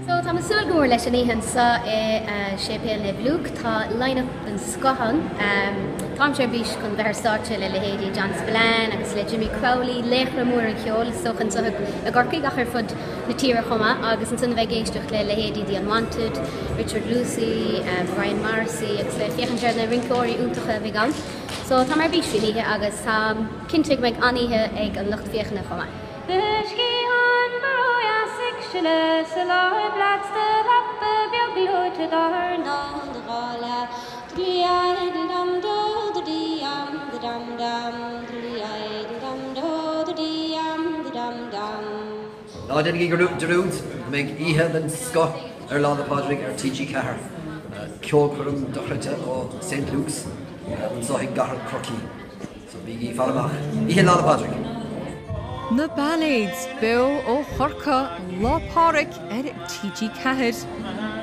So, táim ag súil go mór leis an oíche anseo i Séipéal Naomh Lúc. Tá line-up den scoth ann. Táimse ar bís chun bheith ar stáitse le leithéidí John Spillane agus le Jimmy Crowley, laochra móra an cheoil is dócha anseo i gCorcaigh ach ar fud na tíre chomh maith, agus ansin a bheith ag éisteacht le leithéidí The Unwanted, Richard Lucey, Brian Morrissey agus le féachaint ar na rinceoirí iontacha a bheidh ann. So, táim ar bís faoin oíche agus táim cinnte go mbeidh an-oíche ag an lucht féachana chomh maith. Do sciathán ba ródheas ag sileadh sa láib leat 's do lapa beag gleoite dár ndán do dháileadh Dri-ai-dil-dam do dri-am dam dam Dri-ai-dil-dam do dri-am dam dam. Ná déanaigí dearúd go mbeidh oíche den scoth ar Lá 'le Pádraig ar TG4, ceolchoirm dochreidte ó St Luke's anseo i gcathair Chorcaí. So bígí faire amach. Oíche Lá 'le Pádraig! Na Bailéid, beo ó Chorcaigh, Lá Pádraig ar TG4.